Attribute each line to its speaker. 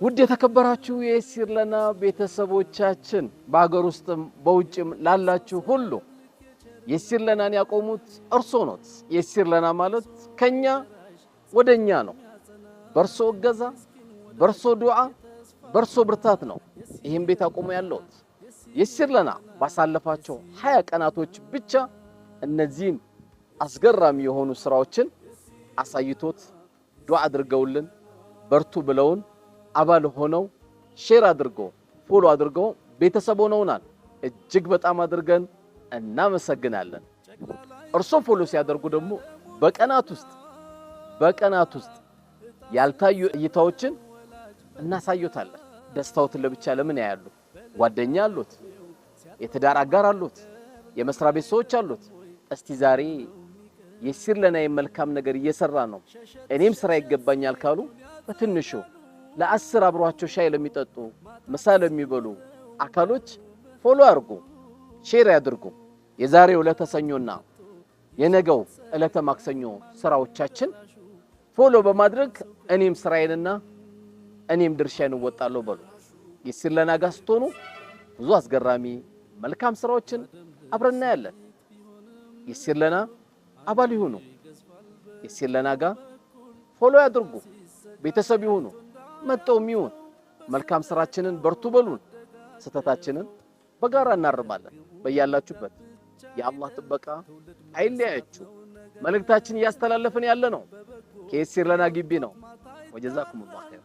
Speaker 1: ውድ የተከበራችሁ የየሲር ለና ቤተሰቦቻችን፣ በሀገር ውስጥም በውጭም ላላችሁ ሁሉ፣ የሲር ለናን ያቆሙት እርሶ ኖት። የሲር ለና ማለት ከኛ ወደኛ ነው። በእርሶ እገዛ፣ በእርሶ ዱዓ፣ በእርሶ ብርታት ነው ይህም ቤት አቆሞ ያለውት። የሲር ለና ባሳለፋቸው 20 ቀናቶች ብቻ እነዚህን አስገራሚ የሆኑ ስራዎችን አሳይቶት፣ ዱዓ አድርገውልን፣ በርቱ ብለውን፣ አባል ሆነው፣ share አድርገው፣ follow አድርገው ቤተሰብ ሆነውናል። እጅግ በጣም አድርገን እናመሰግናለን። እርሶ follow ሲያደርጉ ደግሞ በቀናት ውስጥ ያልታዩ እይታዎችን እናሳዩታለን። ደስታዎትን ለብቻ ለምን ያያሉ? ጓደኛ አሉት፣ የትዳር አጋር አሉት፣ የመስሪያ ቤት ሰዎች አሉት። እስቲ ዛሬ የሲር ለና የመልካም ነገር እየሰራ ነው፣ እኔም ስራ ይገባኛል ካሉ፣ በትንሹ ለ10 አብሯቸው ሻይ ለሚጠጡ፣ ምሳ ለሚበሉ አካሎች follow አድርጉ፣ share ያድርጉ። የዛሬው ዕለተ ሰኞና የነገው ዕለተ ማክሰኞ ስራዎቻችን follow በማድረግ እኔም ስራዬንና እኔም ድርሻዬን እወጣለሁ በሉ። የሲር ለና ጋር ስትሆኑ ብዙ አስገራሚ መልካም ስራዎችን አብረን እናያለን። የሲር ለና አባል ይሁኑ። የሲር ለና ጋር follow ያድርጉ። ቤተሰብ ይሁኑ። መጠውም ይሁን መልካም ስራችንን በርቱ በሉን። ስህተታችንን በጋራ እናርማለን። በያላችሁበት የአላህ ጥበቃ አይለያችሁ። መልእክታችን እያስተላለፍን ያለ ነው ከየሲር ለና ግቢ ነው። ወጀዛኩሙላሁ ኸይር።